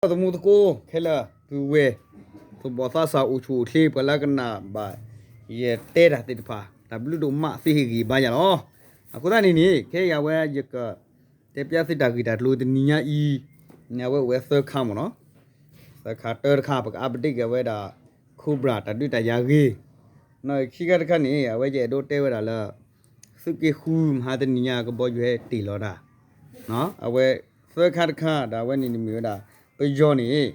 သမူသကိးခဲလၢာ် ပုၢ်ဝဲၢ် သဘီၣ်သးစၢ် အိၣ်ဆူၣ်အိၣ်ချ့ ပှၤလၢကနၣ်ဘၣ်ယတဲတၢ်သ့ၣ်တဖၣ် တၢ်ဘျုးဒိၣ်မး သုဟ့ၣ်ဂံၢ်ဘါယၤလီၤ. အဃိသတးန့ၣ်န့ၣ် ခဲအံၤအဝဲယက တဲပျးသုတၢ်ဂ့ၢ်တၢ်ကျိၤတနံၤညါအံၤ န့ၣ်အဝဲအိၣ်ဝဲသၢခါမ့ၢ်နီၤ, သၢခါတၢတခါ ပက update က့ၤဝဲဒၣ် Cobra တၢ်ဒုးတၢ်ယၤဂ့ၤ, ခံခါတခါန့ၣ် အဝဲယအဲၣ်ဒိးတဲဝဲဒၣ်လၢ သုးက့ဃုမဟါတနံၤညါ ကဘီယူၤဟဲတ့ၢ်လီၤတၢ် အဝဲသၢခါတခါ ဒီးအဝဲန့ၣ်န့ၣ်မ့ၢ်ဝဲဒၣ် ပယီၤန့ၣ်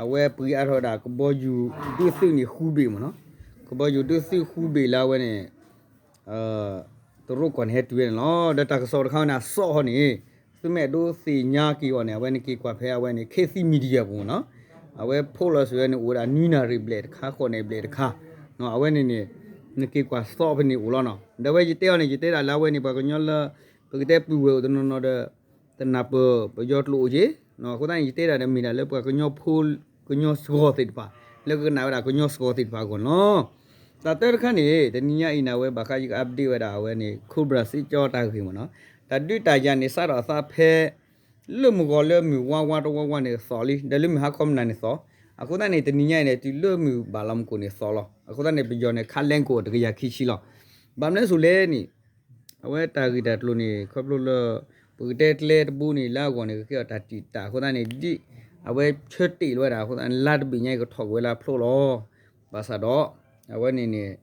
အဝဲပှ့ၤအါထီၣ်ဝဲဒၣ် ကဘီယူၤဒုးသုးန့ၣ်ဃုဘ့ၣ်မ့ၢ်နီၤ, ကဘီယူၤဒုးသုးဃုဘ့ၣ်လၢအဝဲန့ၣ် တရူးကီၢ်န့ၣ်ဟဲတုၤဝဲန့ၣ်လီၤ. ဒီးတၢ်ကစီၣ်တခါဝဲန့ၣ် အစီၣ်ဟီန့ၣ် သုမ့ၢ်အဲၣ်ဒိးသ့ၣ်ညါက့ၤအီၤန့ၣ် အဝဲနက့ၤကွၢ်ဖဲအဝဲန့ၣ် Khit Thit Media ပူၤမ့ၢ်နီၤ, အဝဲ post လီၤစၢၤဝဲန့ၣ် အိၣ်ဝဲဒၣ်နွံနၣ်ရံၣ်ဘျဲၣ်တခါ ဃိးနၣ်ရံၣ်ဘျဲၣ်တခါ, အဝဲန့ၣ်န့ၣ် နက့ၤကွၢ်သီဖဲန့ၣ်အိၣ်လီၤနီၤ. ဒီးအဝဲယတဲအီၤန့ၣ် ယတဲဒၣ်လၢအဝဲန့ၣ် ပှၤကညီလၢ ပကတဲပုၢ်ဝဲၢ်အိၣ်တနီၤနီၤဒီး တနၢ်ပၢၢ်ပယီၤကျိာ်အိၣ်က့ၤ, အဃိသတးန့ၣ် ယတဲဒၣ်ဒီးမ့ၢ်ဒၣ်လၢပှၤကညီဖိ ကညီစှီၤသ့ၣ်တဖၣ် လၢကကနၣ်ဝဲဒၣ်ကညီစှီၤသ့ၣ်တဖၣ်အဂီၢ်န့ၣ်လီၤ. တၢ်တၢတခါန့ၣ် တနံၤညါအံၤန့ၣ် အဝဲဘၣ်ဃးယက update ဝဲဒၣ်အဝဲန့ၣ် Cobra စံကၠီတၢ်ဂ့ၢ်မ့ၢ်နီၤ, တၢ်ဒုးတၢ်ယၤန့ၣ် စးထီၣ်အသးဖဲ လၢမုၢ်ဂီၤလၢမုၢ်ဝါဝါတဝါဝါန့ၣ်သီၣ်လံ, ဒီးလၢမုၢ်ဟါခီမနၤန့ၣ်သီၣ်, အဃိသတးန့ၣ် တနံၤညါအံၤန့ၣ် တုၤလၢမုၢ်ဘၣ်လီၤမူခိၣ်န့ၣ်သီၣ်လီၤ. အဃိသတးန့ၣ် ပယီၤန့ၣ် ခးလဲကအိၣ်တကယၤခံဆံလီၤ. ဘၣ်မနုၤအဃိလဲၣ်န့ၣ် အဝဲတၢ်ဂ့ၢ်တၢ်ကျိၤန့ၣ် ခီဖျိလၢ ပကတဲကျဲတဘိန့ၣ် လၢအဂီၢ်န့ၣ် ကကဲထီၣ်တၢ်တံာ်တာ်အဃိသတးန့ၣ် ဒ်အဝဲဆၢတ့ၢ်လီၤဝဲဒၣ်အဃိသတးန့ၣ် လါတဘ့ၣ်ညါအံၤကထီၣ်ကွံာ်ဝဲလၢအဖျိလီၤ. ဘၣ်ဆၣ်ဒီး အဝဲန့ၣ်န့ၣ်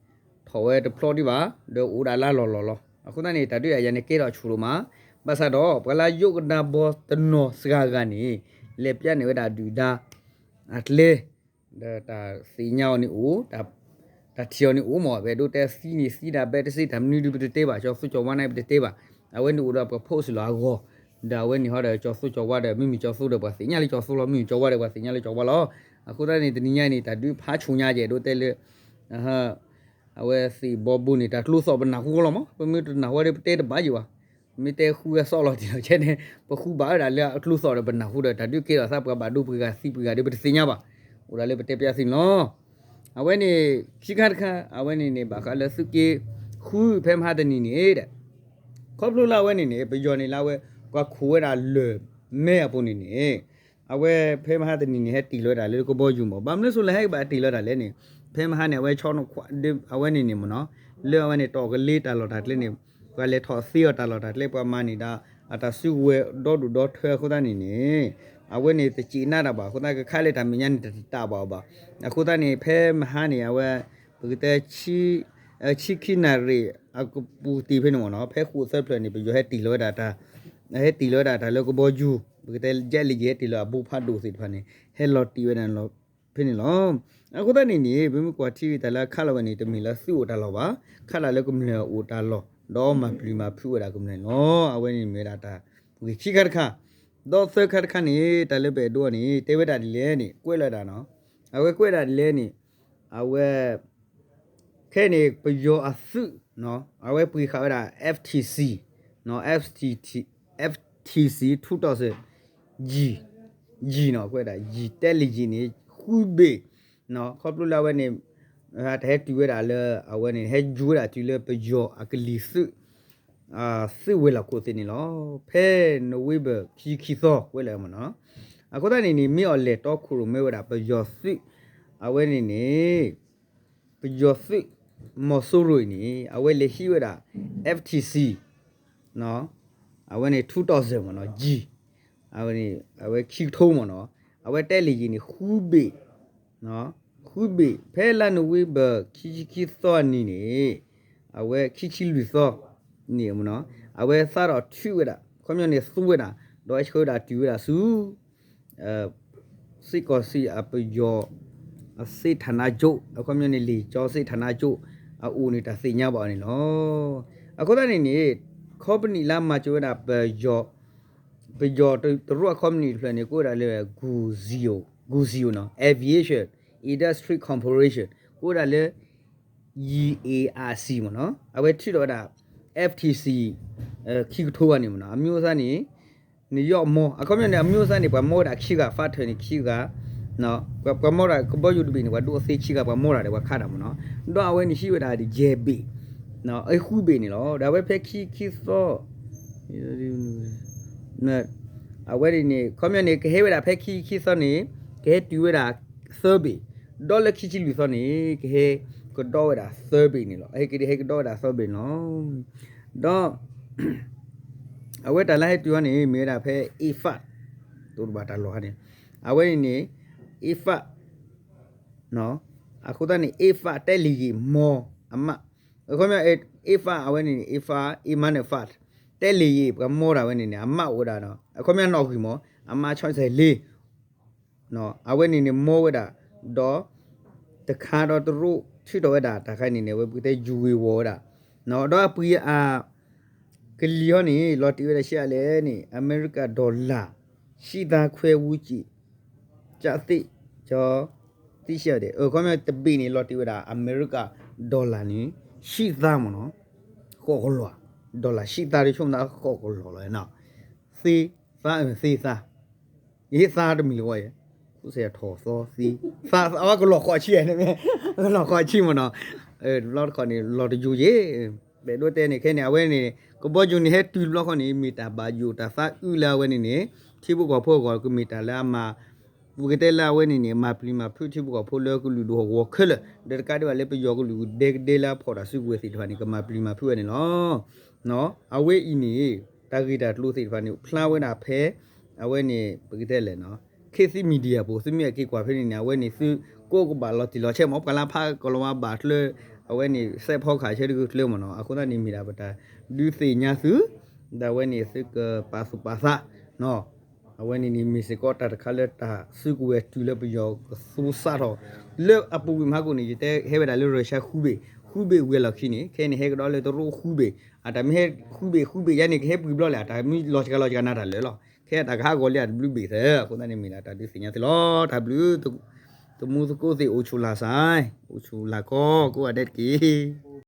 ထီၣ်ဝဲတဖျိဒံးဘၣ်, ဒီးအိၣ်ဒၣ်လါလီၢ်လီၢ်လီၤ. အဃိသတးန့ၣ် တၢ်ဒုးတၢ်ယၤန့ၣ်ကဲထီၣ်ဆူၣ်လီၤမး, ဘၣ်ဆၣ်ဒီး ပှၤလၢယိးကဒါဘီတနီၤစှၤဂၤန့ၣ် လဲၤပျးန့ၢ်ဝဲဒၣ်ဒုၣ်ဒါ အကျဲ ဒီးတၢ်သ့ၣ်ညါအီၤန့ၣ်အိၣ်, တၢ်ထံၣ်အီၤန့ၣ်အိၣ်မး, ပအဲၣ်ဒိးတဲသံန့ၣ်သံဒၣ်ဘဲတစ့ တၢ်မနုၤဒုးပတတဲဘၣ်, ကၠီၤသူကၠီၤဝါန့ၣ်ပတတဲဘၣ်. အဝဲန့ၣ်အိၣ်ဒီးပ post လီၤအဂီၢ်, ဒီးအဝဲန့ၣ်ဟီဒီးကၠီၤသူကၠီၤဝါဒီး မ့မ့ၢ်ကၠီၤသူဒီး ပှၤသ့ၣ်ညါလၢကၠီၤသူလီၤ, မ့မ့ၢ်ကၠီၤဝါဒီး ပှၤသ့ၣ်ညါလၢကၠီၤဝါလီၤ. အဃိသတးန့ၣ် တနံၤညါအံၤန့ၣ် တၢ်ဒုးဖးဆူၣ်ညါကဲဒိးတဲလၢ အဝဲသ့ၣ်ဘီဘိန့ၣ် တၢ်ကျိသီၣ်ပနၢ်ဟူလီၤမး, ပမ့ၢ်တနၢ်ဟူဝဲဒီး ပတဲတဘၣ်ယံၤဘၣ်. မ့ၢ်တဲဃုဝဲစီလီၤတံၢ်လီၤဆဲးန့ၣ် ပဃုဘၣ်ဝဲဒၣ်လၢအကျိသီၣ်ဒီးပနၢ်ဟူဒီး တၢ်ဒုးကဲထီၣ်သးပှၤဘၣ်ဒိပှၤဂၤသံပှၤဂၤဒီး ပတသ့ၣ်ညါဘၣ်. အိၣ်ဒၣ်လၢပတဲပျးသုန့ၣ်လီၤ. အဝဲန့ၣ် ခံခါတခါ အဝဲန့ၣ်န့ၣ် ဘၣ်ဃးလၢသုးက့ဃုဖဲမဟါတနံၤန့ၣ်ဒီး ခီဖျိလၢအဝဲန့ၣ်န့ၣ် ပယီၤန့ၣ်လၢအဝဲ ပှၤခိၣ်ဝဲဒၣ်လၢၢ်မဲအပူၤန့ၣ်န့ၣ် အဝဲဖဲမဟါတနံၤန့ၣ် ဟဲတ့ၢ်လီၤဝဲဒၣ်လၢကဘီယူၤမး, ဘၣ်မနုၤအဃိလၢဟဲကဘၣ်တ့ၢ်လီၤတၢ်လဲၣ်န့ၣ် ဖဲမဟါန့ၣ် အဝဲဆီနီၣ်ခွး အဝဲန့ၣ်န့ၣ်မ့ၢ်နီၤ, လၢအဝဲန့ၣ် တီၢ်ကလ့တၢ်လီၢ်တၢ်ကျဲန့ၣ် ပှၤလဲၤထီၣ်သ့အီၤတၢ်လီၢ်တၢ်ကျဲ ပှၤမၤန့ၢ်ဒၣ် အတၢ်စုကဝဲၤဒီဒူၣ်ဒီထၢအဃိသတးန့ၣ်န့ၣ် အဝဲန့ၣ်တစံးနါတၢ်ဘၣ် အဃိသတးကခါလၢတၢ်မဲာ်ညါန့ၣ် တတံာ်တာ်ဘၣ်အီၤဘၣ်. အဃိသတးန့ၣ် ဖဲမဟါန့ၣ် အဝဲ ပကတဲ ဆံခံနၣ်ရံၣ်အကပူၤတ့ၢ်ဖဲန့ၣ်မ့ၢ်နီၤ, ဖဲဃိာ်သၢဖျၢၣ်န့ၣ် ပယီၤဟဲတ့ၢ်လီၤဝဲဒၣ်တၢ် ဟဲတ့ၢ်လီၤဝဲဒၣ်တၢ်လၢကဘီယူၤ, ပကတဲ jet လၢယဲၢ် ဟဲတ့ၢ်လီၤအဘိဖးဒိၣ်သ့ၣ်တဖၣ်န့ၣ် ဟဲလီၤတ့ၢ်ဝဲဒၣ်ဖဲန့ၣ်လီၤ. အဃိသတးန့ၣ်န့ၣ် ပမ့ၢ်ကွၢ်ထံဂ့ၤတၢ်လၢအခါလီၤဝဲန့ၣ် တမ့ၢ်လၢသုးအိၣ်တၢ်လီၢ်ဘၣ်, ခါဒၣ်လၢကမျၢၢ်အိၣ်တၢ်လီၢ် ဒီးမၤပျုၤမၤဖုးဝဲဒၣ်ကမျၢၢ်န့ၣ်လီၤ. အဝဲန့ၣ်မ့ၢ်ဝဲဒၣ်တၢ်ဂ့ၢ်ခံခါတခါ, ဒီးသၢခါတခါန့ၣ် တၢ်လၢပအဲၣ်ဒိးန့ၣ် တဲဝဲဒၣ်ဒ်လဲၣ်န့ၣ် ကွဲးလီၤဝဲဒၣ်နီၤ, အဝဲကွဲးဒၣ်ဒ်လဲၣ်န့ၣ် အဝဲ ခဲအံၤန့ၣ် ပယီၤအသုး အဝဲပှ့ၤဃာ်ဝဲဒၣ် F T C, F T C two thousand G, G နီၤ, ကွဲးဒၣ် G တဲလံယံာ်န့ၣ် ဃုဘ့ၣ်, ခီဖျိလၢအဝဲန့ၣ် တဟဲတုၤဝဲဒၣ်လၢ အဝဲန့ၣ် ဟဲယူၤဝဲဒၣ်တုၤလၢပယီၤအကလံၤသုး သုးဝဲၤလီၢ်ခိၣ်သ့ၣ်န့ၣ်လီၤ. ဖဲ November ခံဆံခံသီ ကွဲးလၢမ့ၢ်နီၤ, အဃိသတးန့ၣ်န့ၣ် မ့ၢ်အီၤလဲၤတီခိၣ်ရိၣ်မဲဝဲဒၣ်ပယီၤသုး, အဝဲန့ၣ်န့ၣ် ပယီၤသုး မီၤစိရိၤအံၤန့ၣ် အဝဲလဲၤဟံးဝဲဒၣ် F T C, အဝဲန့ၣ် two thousand မ့ၢ်နီၤ, G, အဝဲန့ၣ် အဝဲခံကထိမ့ၢ်နီၤ, အဝဲတဲလံယံာ်န့ၣ် ဃုဘ့ၣ်, ဃုဘ့ၣ် ဖဲလါနိၣ်ဝ့ဘၢၣ် ခံဆံခံသီအနံၤန့ၣ်, အဝဲခံဆံလွံၢ်သီန့ၣ်မ့ၢ်နီၤ, အဝဲသးထီၣ်ထုးဝဲဒၣ် ခီပညီန့ၣ်သူဝဲဒၣ် ဒီးဆှၢဝဲဒၣ်တုၤဝဲဒၣ်ဆူ စစ်ကောင်စီအပယီၤ အစစ်ဌာနချုပ် အခီပညီန့ၣ် လေကြောင်းစစ်ဌာနချုပ် အအိၣ်န့ၣ် တၢ်သ့ၣ်ညါဘၣ်အီၤန့ၣ်လီၤ. အဃိသတးန့ၣ်န့ၣ် ခီပနံၣ်လၢမၤစၢၤဝဲဒၣ်ပယီၤ ပယီၤတရူးအခီပနံၣ်တဖျၢၣ်န့ၣ် ကိးဝဲဒၣ်လၢ ဂူဇီယိၤ ဂူဇီယိၤနီၤ Aviation Industry Corporation ကိးဝဲဒၣ်လၢ G A I C မ့ၢ်နီၤ အဝဲထုးထီၣ်ဝဲဒၣ် F T C ခံကထိဂၤန့ၣ်မ့ၢ်နီၤ အမျိုးအစားန့ၣ် နယီၣ်မီ အခီပညီန့ၣ် အမျိုးအစားန့ၣ် ပှၤမီဝဲဒၣ်ခံဂၤ fighter န့ၣ် ခံဂၤ ပှၤမီဒၣ်ကဘီယူၤတဘ့ၣ်န့ၣ် ပှၤဒိးသ့ခံဂၤ ပှၤမီဒၣ်ဒီးပှၤခးတၢ်မ့ၢ်နီၤ ဒီးအဝဲန့ၣ်ဟံးဝဲဒၣ်ယဲၢ်ဘ့ၣ် အဃုဘ့ၣ်န့ၣ်လီၤ. ဒီးအဝဲဖဲခံခံသီ အ အဝဲန့ၣ်န့ၣ် ခီပညီန့ၣ် ကဟဲဝဲဒၣ်ဖဲခံဆံခံသီန့ၣ် ကဟဲတုၤဝဲဒၣ်သၢဘ့ၣ်, ဒီးလၢခံဆံလွံၢ်သီန့ၣ် ကဟဲကဒီးဝဲဒၣ်သၢဘ့ၣ်န့ၣ်လီၤ. ဟဲက့ၤဟဲကဒီးဝဲဒၣ်သၢဘ့ၣ်န့ၣ်လီၤ. ဒီး အဝဲတၢ်လၢဟဲတုၤဟီန့ၣ် မ့ၢ်ဝဲဒၣ်ဖဲ A five တိၤတဘၣ်တၢ်လီၢ်ဟါန့ၣ်, အဝဲန့ၣ်န့ၣ် A five အဃိသတးန့ၣ် A five တဲလံၤဂ့ၤမီၤအမး, အခီပညီ A five အဝဲန့ၣ်န့ၣ် A five အမးန့ၣ် five တဲလံၤဂ့ၤ ပှၤမီတၢ်ဝဲန့ၣ်န့ၣ် အမးအိၣ်ဝဲဒၣ်ဒီး အခီပညီနီၣ်ဂံၢ်မီၤ အမးဆီဆဲးလ့ အဝဲန့ၣ်န့ၣ် မီဝဲဒၣ်, ဒီး တခါဒီးတရူးထုးထီၣ်ဝဲဒၣ် တၢ်ခါန့ၣ်န့ၣ် အဝဲပကတဲယူၤဝ့ၤဝီၤဝဲဒၣ်, ဒီးအပှ့ၤအ ကလံၤဟီန့ၣ် လီၤတံၢ်ဝဲဒၣ်ရှဲလဲၣ်န့ၣ် အမဲရကၤ dollar ရှံသါခွဲဝူကံၣ် ကသ့ၣ် က သ့ၣ်ရှဲဒဲး အခီပညီတဘ့ၣ်န့ၣ် လီၤတံၢ်ဝဲဒၣ် အမဲရကၤ dollar န့ၣ် ရှံသါမ့ၢ်နီၤ, ဃိးကလီၤ, dollar ရှံသါတဆိကမိၣ်သးဃိးကလီၤလီၤ, သ့သါ သ့သါ ယသါတမံၤလၢၤဝဲ, ဃိစဲးထီၣ်သီသ့, သါအဝဲကလီၤဃိးဆံ, ကလီၤဃိးဆံမ့ၢ်နီၤ, တဘျီတခီၣ်န့ၣ် လီၤတယူၤယ့ၢ်, ပဒိးတဲန့ၣ် ခဲန့ၣ် အဝဲန့ၣ် ကဘီယူၤန့ၣ် ဟဲတုၤတဘျီဃီန့ၣ် မ့ၢ်တၢ်ဘၣ်ယိၣ်တၢ်သးအုးလၢအဝဲန့ၣ်န့ၣ် ထံဖိကီၢ်ဖိအဂီၢ် ကမ့ၢ်တၢ်လၢအမၤ ပကတဲလၢအဝဲန့ၣ်န့ၣ် မၤပျံၤမၤဖုးထံဖိကီၢ်ဖိလၢကလုာ်ဒူၣ်အဂီၢ်ခဲလၢာ်, ဒီးတကးဒံးဘၣ်လၢပယီၤကလုာ်ဒဲကဒဲလၢအဖီၣ်တၢ်စုကဝဲၤသ့ၣ်တဖၣ်န့ၣ် ကမၤပျံၤမၤဖုးဝဲန့ၣ်လီၤ. အဝဲအံၤန့ၣ် တၢ်ဂ့ၢ်တၢ်ကျိၤသ့ၣ်တဖၣ်န့ၣ် ဖျါဝဲဒၣ်ဖဲ အဝဲန့ၣ် ပကတဲလဲၣ် ခ့သံ media ပူၤ သုမ့ၢ်အက့ၤကွၢ်ဖဲန့ၣ်န့ၣ် အဝဲန့ၣ်သုကိးကဘၣ်လီၤတံၢ်လီၤဆဲးမ့ၢ် ပှၤလၢဖးကလီၤဝါဘၣ်ချၢ အဝဲန့ၣ် စဲးဖီကဟးဆၢတဂ့ၤချၢမ့ၢ်နီၤ, အဃိသတးန့ၣ်မ့ၢ်ဒၣ်ပတၢ်ဒုးသ့ၣ်ညါသု ဒီးအဝဲန့ၣ်သုကပာ်သူၣ်ပာ်သး အဝဲန့ၣ်န့ၣ် မ့ၢ်စ့ၢ်ကီးတၢ်တခါလၢတၢ်စုကဝဲၤတုၤလၢပယီၤကသူစးထီၣ် လၢအပူၤကွံာ်မဟါကိၣ်န့ၣ် ယတဲဟဲဝဲဒၣ်လၢ Russia ဃုဘ့ၣ်, ဃုဘ့ၣ်ဝံၤအလီၢ်ခံန့ၣ် ခဲအံၤန့ၣ် ဟဲကဒီးလၢတရူးဃုဘ့ၣ်, အတၢ်မ့ၢ်ဟဲဃုဘ့ၣ် ဃုဘ့ၣ်ယါန့ၣ် ကဟဲပှ့ၤဘျီလဲၣ်, အတၢ်မ့ၢ်လီၤစှၤလီၤစှၤနၤတၢ်လၢာ်လီၤ, ခဲအံၤတၢ်ကဟးဂီၤလံအတဘျုးဘ့ၣ်သၢ, အဃိသတးန့ၣ်မ့ၢ်ဒၣ်တၢ်ဒုးသ့ၣ်ညါသုလီၤ, တၢ်ဘျုး တမူသကိးသ့ၣ် အိၣ်ဆူၣ်လၢ်စၢ်, အိၣ်ဆူၣ်လၢ်ကီ ကိးဂၤဒဲးတက့ၢ်.